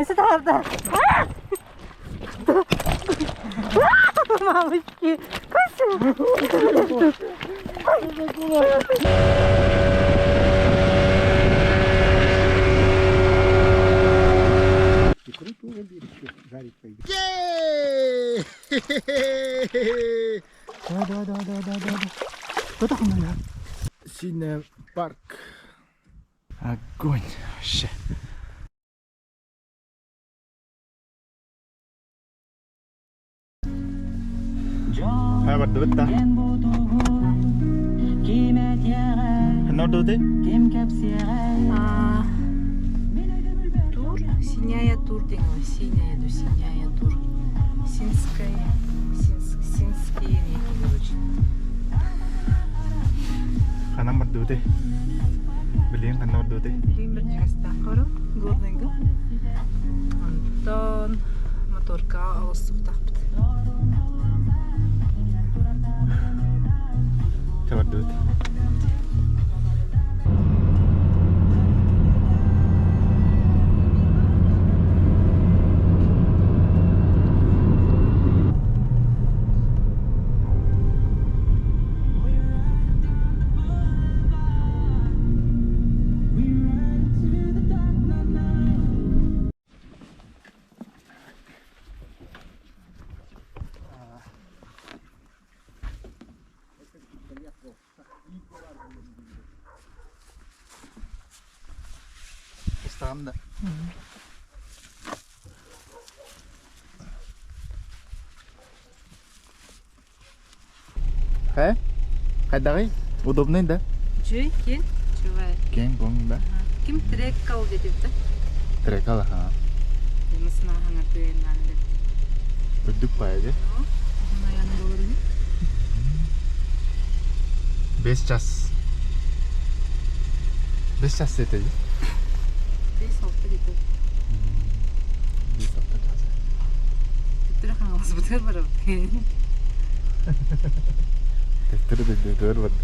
Сытаарда. Мамочки, Икру тоже берешь, жарить пойдет. Да, да, да, да, да, да. Кто там у меня? Синий парк. Огонь вообще. Хайа бардыбыт да? Ханна бардыбыт? Тур, синяя тур деген синяя ду синяя тур. Синская, Синск, Синские реки, короче. Ханан бардыбыт? Билигин ханна бардыбыт? Билигин Бэрдьигэстээххэ Горнайга. Онтон моторка олоссуктаахпыт. Чэ бардыбыт. Ыстаҕым да. Э? Хайдаҕый? Удобный да? Үчүгэй, киэн, үчүгэй. Киэҥ куоҥ да? Ким трекал диэтибит да? Трекал, аха. Масына хаҥартыйыннаан эбит. Үрдүк баайы дии. Уһун буолар ини. Бес час. Бес час этэ дии. 5-6 диэтэ. 5-6 час. Төттөрү хаҥаласпытыгар барабыт. Төттөрү дөйдөтүгэр бардык.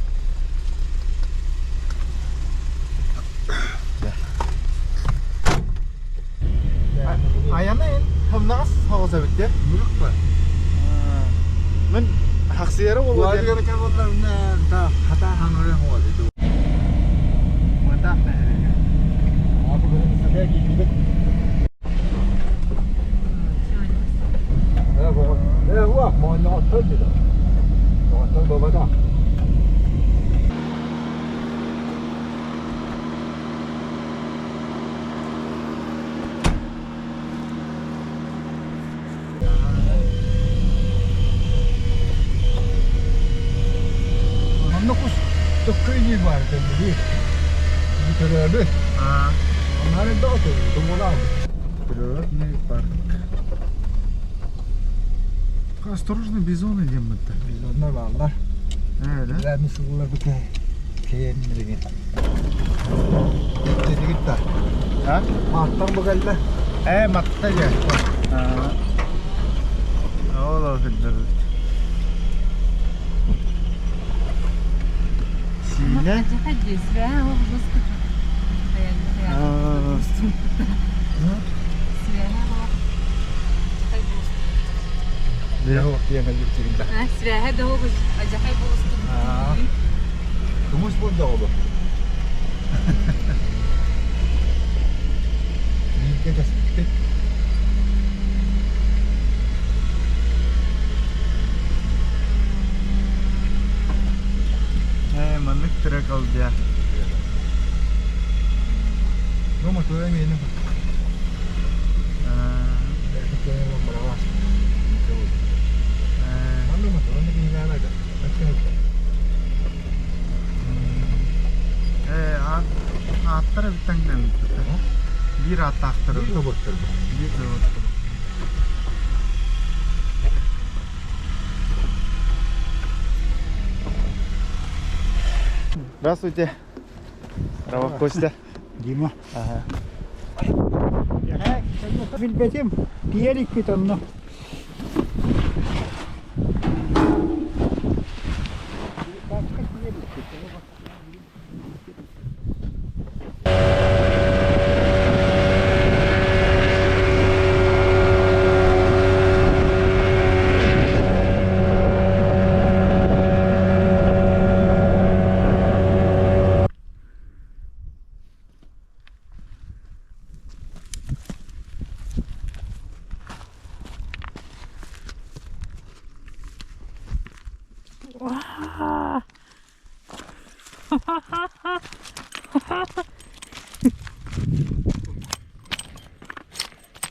Айана эн хамнаҕас соҕус эбит дии. Мүрүк ба. Мин хахсыйара буолуо диэн. Хата хаҥырын хуа Мытаах нэһилиэгэ. Онно кус төккөйнүү бар дэнди. Бүтөрөбү. Оннары да думалаабы. Природный парк. Осторожно, бизоны диэммиттэр. Бизоннар бааллар. Ээ, да? Ләми сыллар бу кэйэннэригин. Дедигит да. А? Мааттар бу кэллэ. Ээ, матта дьэ. Ол сылдьабыт. Сиинэ. Свяһэ да ажахай булустун. Тумус буолда Бииргэ дэспиппит. Ээ, маннык трек алдыа. Ну, мотура миэнэ. Манна мотура киһилээх Ээ, ааттара бүттэн Биир ааттаахтар. Биир роботтар. Биир роботтар. Здравствуйте. Роман Костя. Дима. Ага. Билбэтим. Тиэр иккит онно.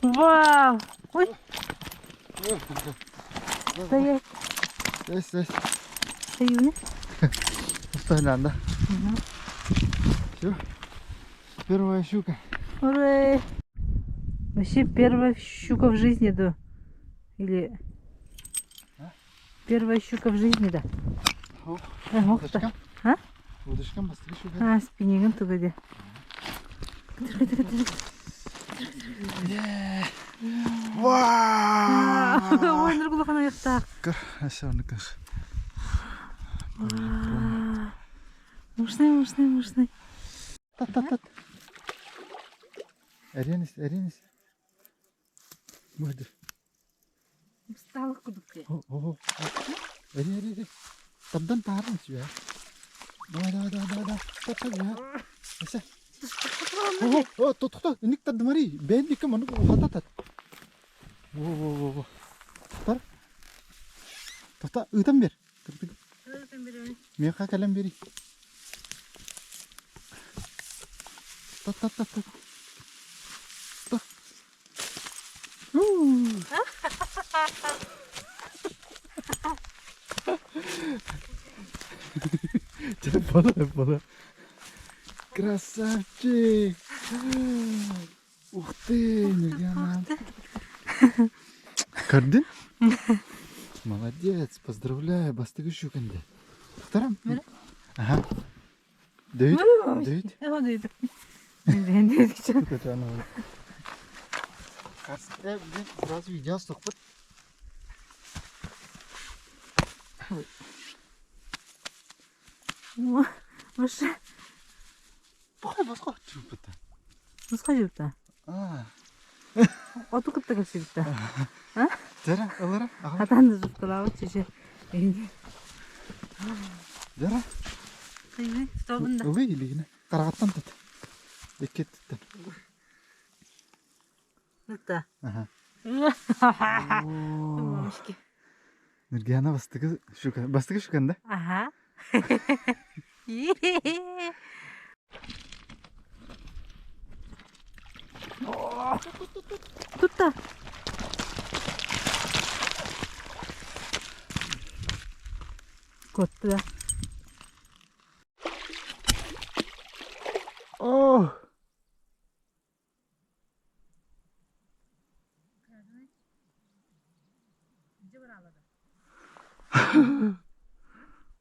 Вау! Ой! Стоять! Стой, стой. Стою. Стой, да. Все. Первая щука. Ура! Вообще первая щука в жизни, да. Или... Первая щука в жизни, да. Удочка. А? Удочка, быстрее щука. А, спиннингом тугоди. Вау! Ой, нұргулахан аяқтақ. Көр, әсі көр. Мощный, мощный, мощный. Тат, тат, тат. Әренес, әренес. Мөдір. Усталых кудукте. О, о, о. Әре, әре, әре. Табдан тарын сүйә. Давай, давай, давай, давай, давай. Тат, тат, я. Әсә. О, о, тот, Ник тадмари. Бен дикем аны хата тат. О, о, о, о. Тар. Тота, ытан бер. Меха калам бери. Тат, тат, тат, тат. Тат. Бола, бола. Красавчик! Ух ты, Нургана. Көрдің? Молодец, поздравляю, бастығы щуканды. Тоқтарам? Ага. Дөйт, дөйт. Дөйт. Сразу видео соқпыт. Вообще. Бақай басқа жүріпті. Басқа жүріпті. Оту кытта кепсибитта. Жара, ылара. Атанды жупталабы чече. Жара. Кыйны, стобунда. Ылы илигине. Карагаттан тат. Эккеттен. Нытта. Ага. Мамышки. Нургияна бастыгы щука. Бастыгы щукан да? Ага. Тутта. Котты да. О!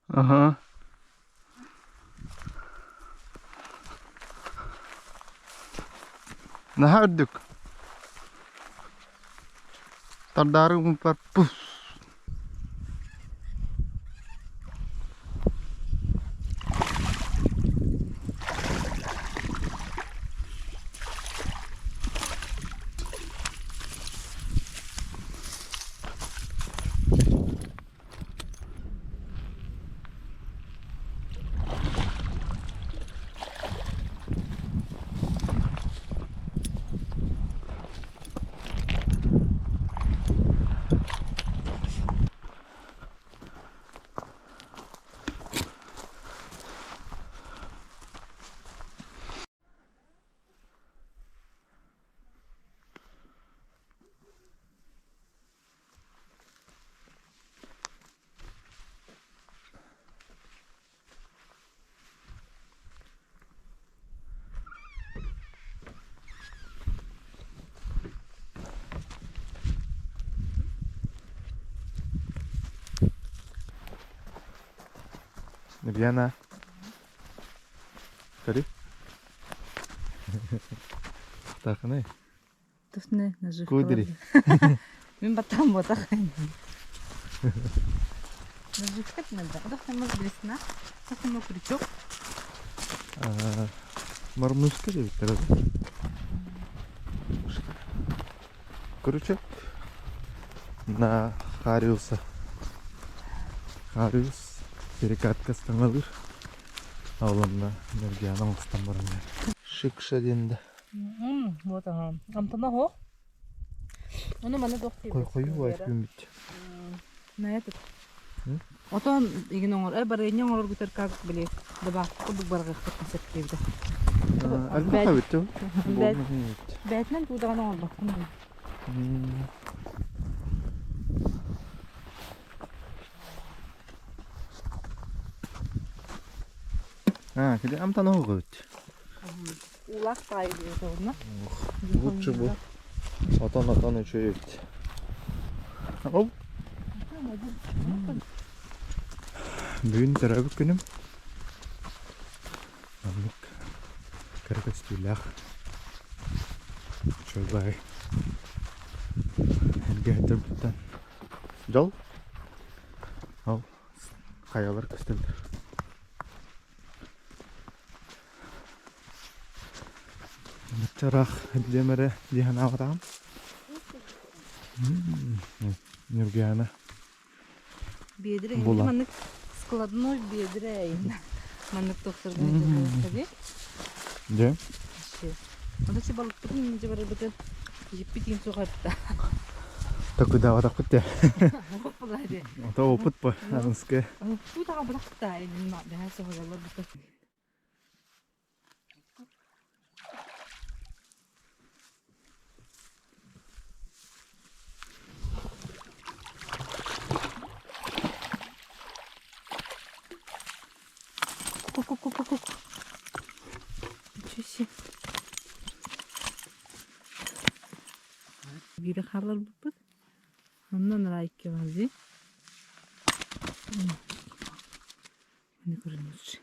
Ага. Наһаа үрдүк. Тардары умпар пуф. Нургияна. Көрі. Тақыны. Түфне наживка. Кудри. Мен батам ботақ. Наживка надо. Удохнемо блесна. Удохнемо крючок. Мормышка деп тұрады. Крючок на Хариуса. Хариус перекатка станалыр. Ауламна Нургияна оңыстан барам. Шикша денді. Вот ага. Амтана хо. Оны мана дохти. Кой кою айтып бит. На этот. Отон игин оҥор, э барыанньа оҥороргутар как били добавка курдук барҕыахпыт сөп диэбитэ. Элбэх эбит дуу? Бээтинэн туудаҕын оҥорбоккун дуу? А, кини амтан оһоҕут. Уулаах таайы диэтэ онно. Лучше бу. Отон отон үчүгэй эбит. Ол. Бүгүн төрөөбүт күнүм. Маннык кыра көстүүлээх. Үчүгэй. Эргэ Дьол. Ол хайалар көстөллөр. Чараах диэм эрэ дии санаабатаҕым. Ньургуйаана. Биэдирэ инде маннык складной биэдирэ инна. Маннык тохторгун Дьэ. Аны чи балыкпытын инде барыбытын жиппит суҕарта. Такудаабатахпыт дэ. Ото опыт по аныскы. Тутаҕа бырахта инна бэһэ соһуйаллар бутта. Ку-ку-ку-ку-ку. Ничего себе. Биири хаалларбыппыт. Онно ырайки бар дии. Маны көрүнүччү.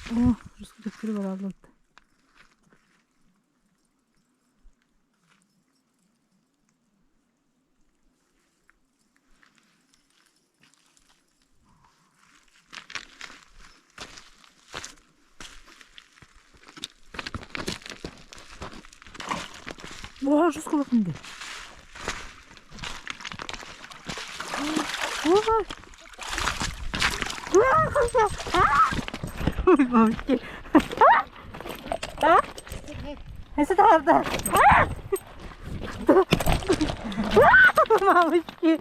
О, русский төккөрү бараллар. Oha жестко лақынды. Oha. Ой, мамочки. А? Это правда. Мамочки.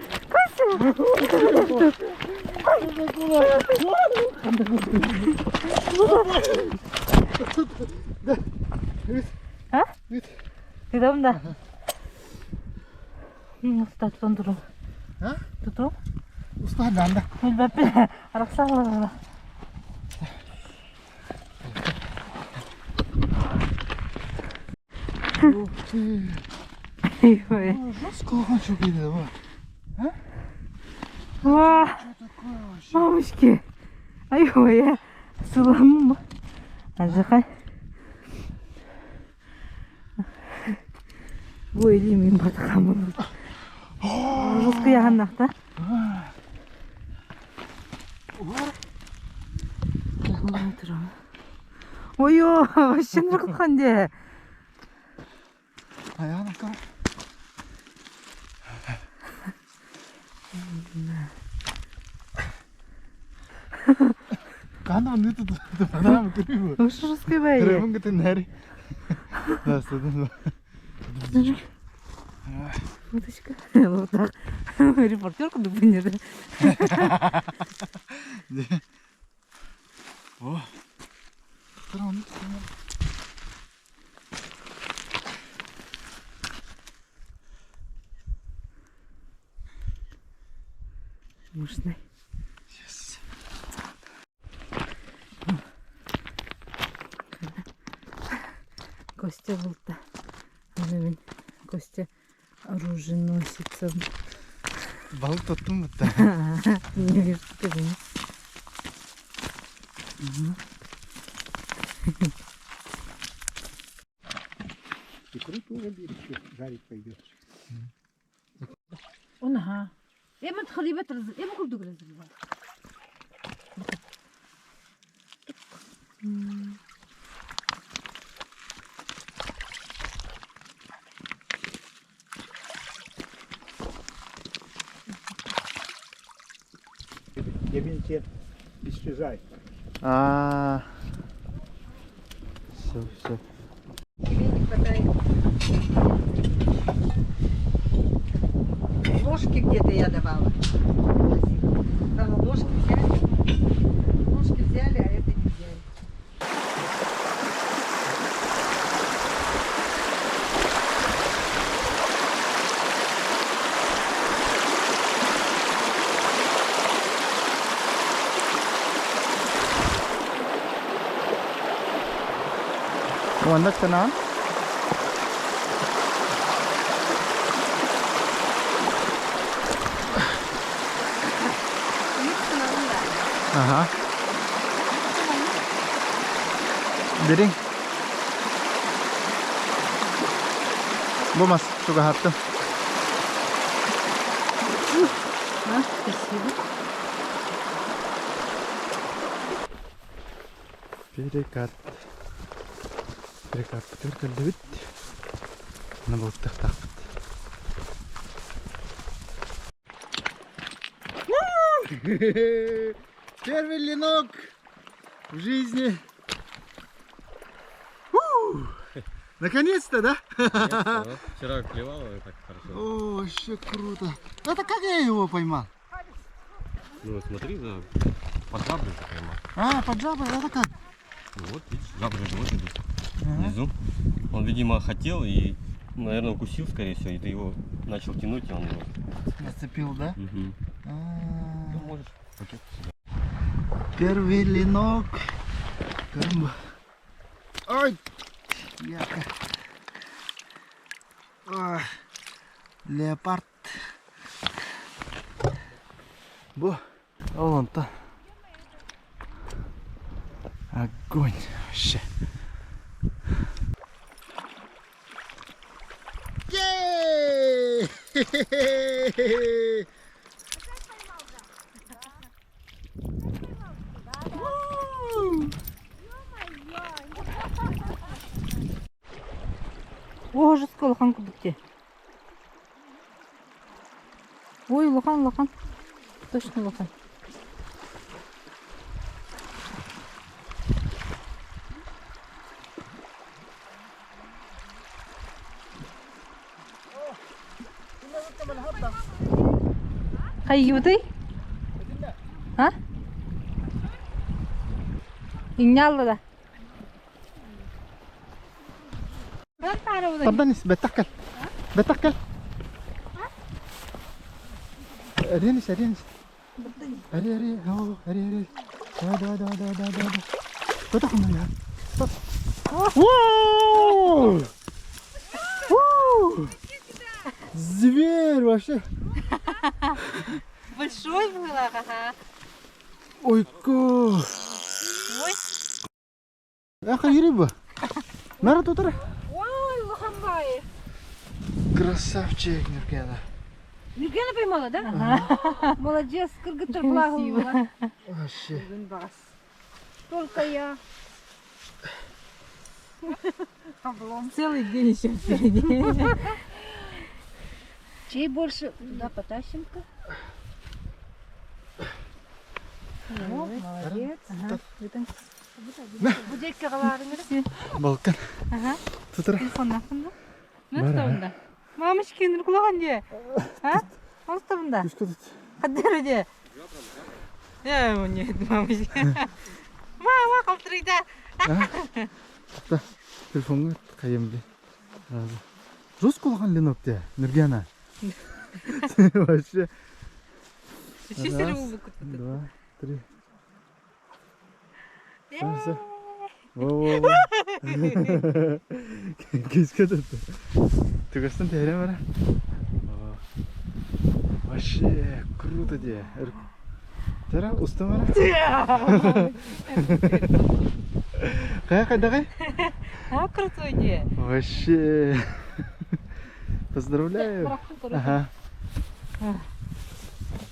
А? Тыдам да. Уста тутан турум. А? Тутум. Уста да. Билбэппин. Арахсааллар. Мамочки, ай-ой, суламым. Ажахай. Бу илиим батахамын. Жестко яханнахта. Ой-ой, вообще нұрқытқан Ayağına kal. Кана не тут программа криво. Ну что ж Кривым ты нери. Да, стыдно. Удочка. Вот так. Репортер куда бы не О. Мощный. Yes. Костя булта. Костя оруженосится. Balık tuttun mu da? Не вижу, скажи. Икру тоже берешь, жарить пойдет. Онаха. Эми тхалибет эми курдук разрыва. Дьэбин сиэн исчезает. Аа. Все, все. Тебе не хватает. Ложки где-то я давала. Там ложки взяли. Ложки взяли, а это не взяли. Маннык санаан. Ага. Дириҥ. Бу мас чугаһаттым. А, спасибо. Перекат. Перекаппытыгар кэллибит. Аны балыктыахтаахпыт. Первый ленок в жизни. Наконец-то, да? Вчера клевало и так хорошо. О, вообще круто. Это как я его поймал? Ну смотри, да, под жабры же поймал. А, под жабры, это как? Ну вот, видишь, жабры же вот идут внизу. Он, видимо, хотел и, наверное, укусил, скорее всего, и ты его начал тянуть, и он его... Зацепил, да? Угу. А-а-а. Ну, можешь пакет сюда. Первый ленок. Ой, яка. Ой, леопард. Бу, ол онтон. Огонь вообще. Ей! О, жестко улахан курдук дии. Ой, улахан, улахан. Точно улахан. Хайыыбытый? А? Иҥнэ да. Тардан ис, бэттэх кэл. Бэттэх кэл. Эрин ис, эрин ис. Эри, эри, оо, эри, эри. Да, да, да, да, да, да. Тутах я. Воу! Зверь вообще. Большой был, ага. Ой, ко. Ой. Эх, рыба. Нара тут. Ой, лохамбай. Красавчик, Нюргена. Нюргена поймала, да? Ага. Молодец, кыргыттар благо. Вообще. Только я. Облом. Целый день еще впереди. Чей больше туда потащим-ка? О, молодец. Ага. Балкан. Ага. Тутара. Телефон нахында. Мына Мамочки, нұрқұлаған де. А? Онстабында. Қаддары де. Я, нет, мамочки. Мама, қалтырыйда. Телефонға қайым де. Жестко улахан ленок де, Нургена. Вообще. Раз, два, три. Все. Во-во-во. Киске тут. Тугастан тере бара. Вообще круто де. Тара, уста бара. Кая кайда А, крутой де. Вообще. Поздравляю. Ага.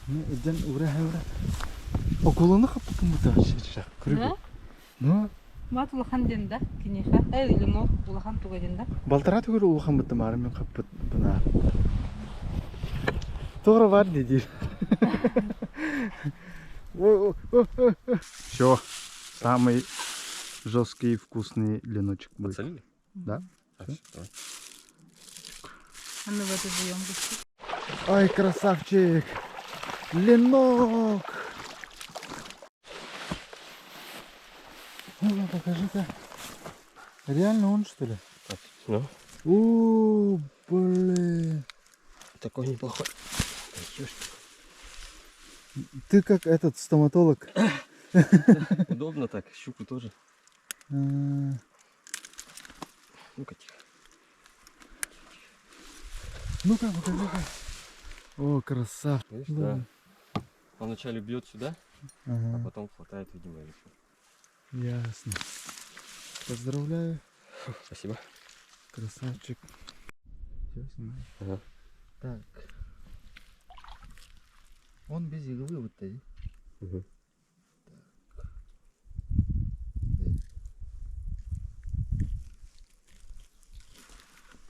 Иден ура ура. Окуланы хаппытын бу вообще шах. Күрү. Ну, Мат улахан ден да, кинеха. Эй, ленок улахан туга ден да. Балтара түгөр улахан бытты мары мен хаппыт бына. Тоғра бар дейді. Все, самый жесткий и вкусный леночек будет. Подсолили? Да. А, всё, давай. А ну в эту же емкость. Ай, красавчик! Ленок! Ну, покажи-ка. Реально он, что ли? Так, ну, О, блин. такой неплохой. Ты как этот стоматолог. Удобно так, щуку тоже. А, Ну-ка, тихо. Ну-ка, покажи-ка. О, красавчик. Видишь, да. Он вначале бьет сюда, а Ага, потом хватает, видимо, или что. ясно. Поздравляю, Фу, спасибо. красавчик. Всё, снимай. Ага. Так. Он без иглы вот эти. Мгм.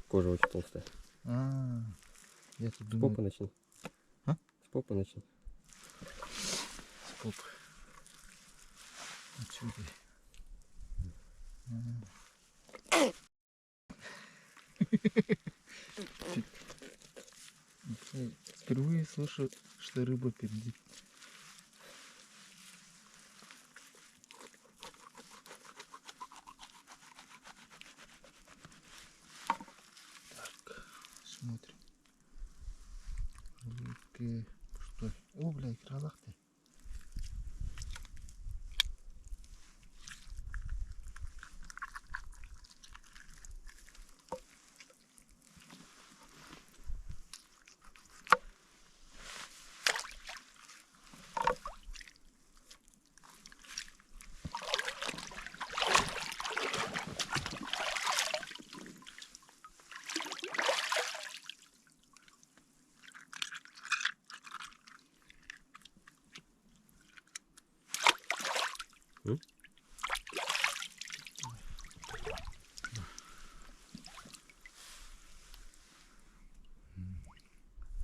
Кожа очень толстая. А, я тут С думаю. попы начни. А? С попы начни. С попы. Отсюда. А. Впервые слышу, что рыба пердит. Так, смотрим. Рыбки пустой. О, бля, кралах ты.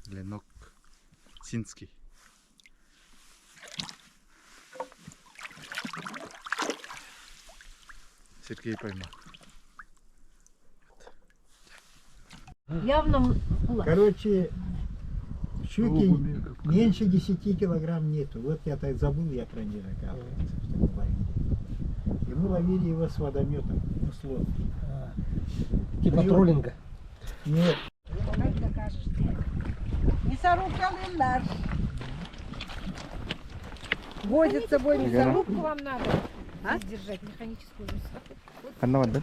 Ленок Синский. Сергей поймал. Явно Короче, щуки меньше 10 килограмм нету. Вот я так забыл я про нее, оказывается, что мы ловили. И мы ловили его с водометом, ну, с лодки. Типа троллинга. Нет, Как докажешь ты? Мясорубка лылар. Возит с собой мясорубку. Трубку вам надо А? держать, механическую. Одна вода.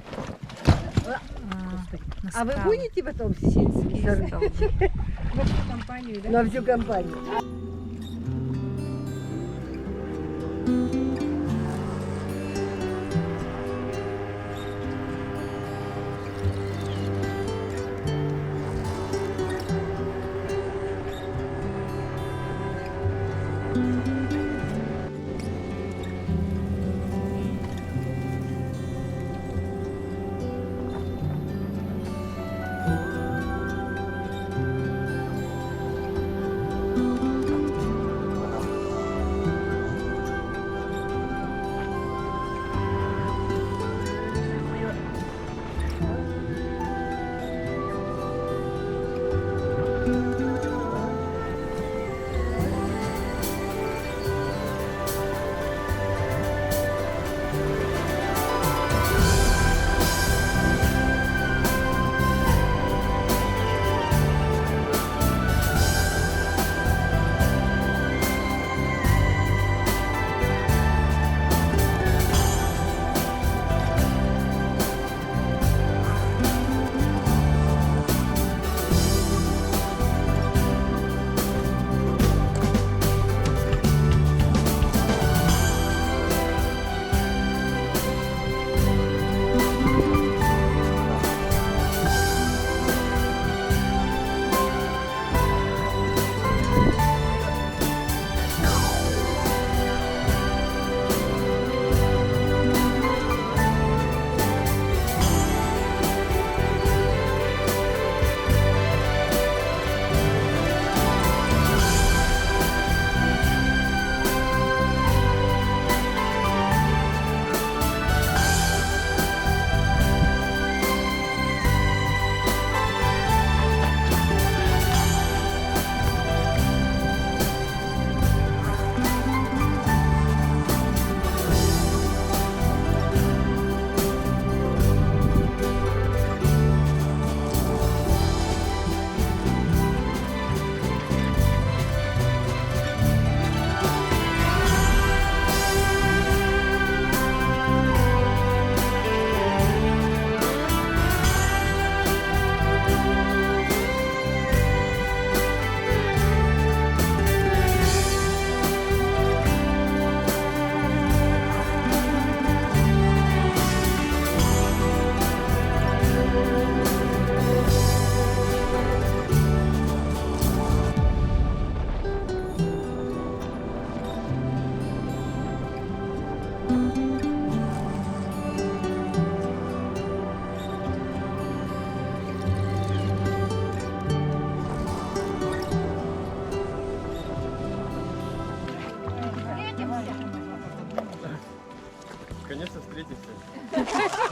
А вы будете потом сидеть мясорубку? Во всю компанию, да? На всю компанию.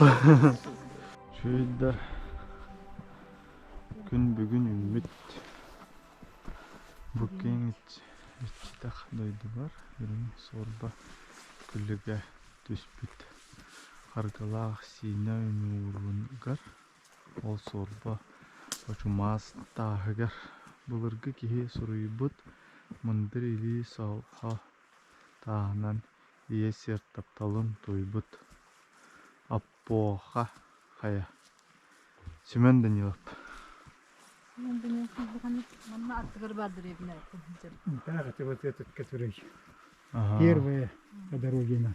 Үчүгэйдэр күн бүгүн үүммүт бу киэҥ иччитэх дойдубар үрүҥ суорба күлүгэ түспүт харгылаах Сиинэ үҥүүрүгэр ол суорба очумаас тааһыгар былыргы киһи суруйбут мындыр илии солко тааһынан ийэ сир тапталын туойбут Аппоха хайа Семен Данилов Манна аттыгар баар дэриэбинэ. Так, это вот этот, который первые по дороге нас.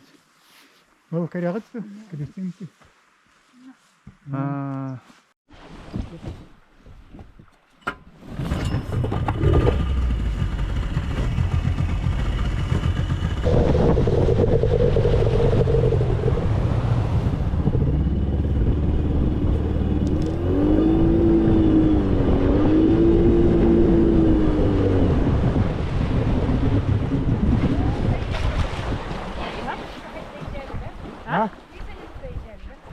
Ол кэрэҕит Кристинки? А?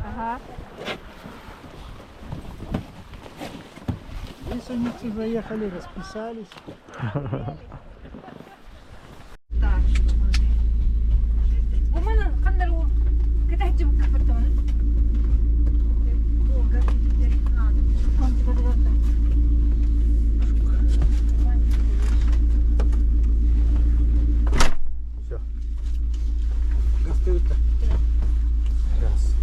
Ага. Висаницы заехали, расписались. Так, Бу манан ханнар ол кытаһыччы капыртаманы. Все. Раз.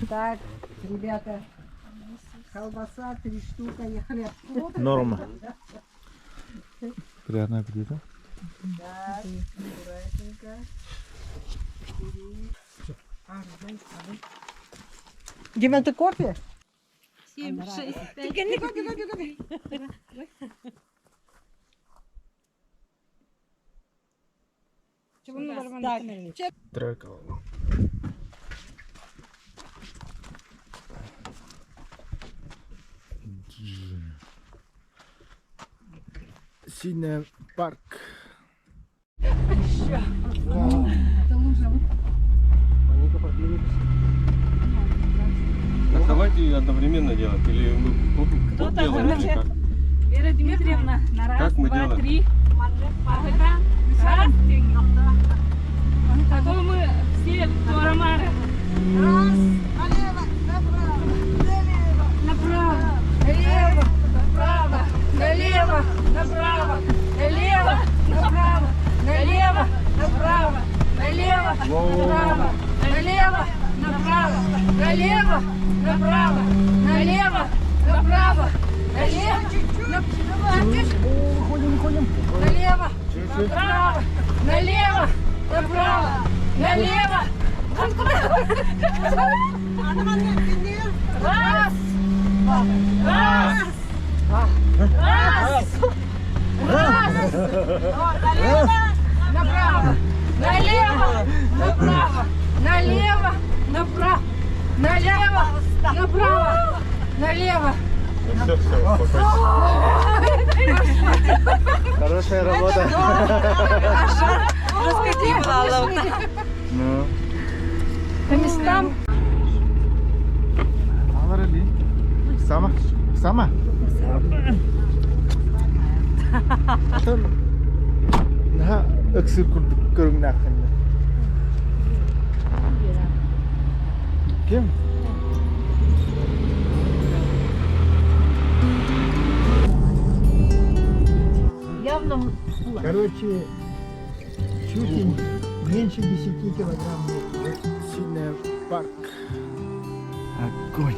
Так, ребята, колбаса три штука и хлеб. Норма. Приятного аппетита. Так, аккуратненько. Бери. А, дай, давай. Дима, ты кофе? 7, 6, 5. Кофе, кофе, кофе. Так, Трек. Сине парк. Так давайте одновременно делать. Или мы оп, оп делаем, или как? Вера Дмитриевна, на раз, Как мы два, делаем? три. Раз, А то мы все туарамары. Раз, налево, направо, налево, Направо, налево, направо, налево, направо, налево, направо, налево, направо, налево, направо, налево, направо, налево, направо, налево, направо, налево, чуть-чуть, Выходим, выходим. налево, направо, налево, направо, налево. Раз, раз, раз, раз, направо, налево, направо, налево, направо, налево, направо, налево. Ну все, все, успокойся. Хорошая работа. Ну. По местам. Алар Сама. Сама. Атын наһаа ыксыыр курдук көрүҥнээххин. Ким? Явно Короче, чуть ли меньше 10 килограмм нет. Сине парк. Огонь.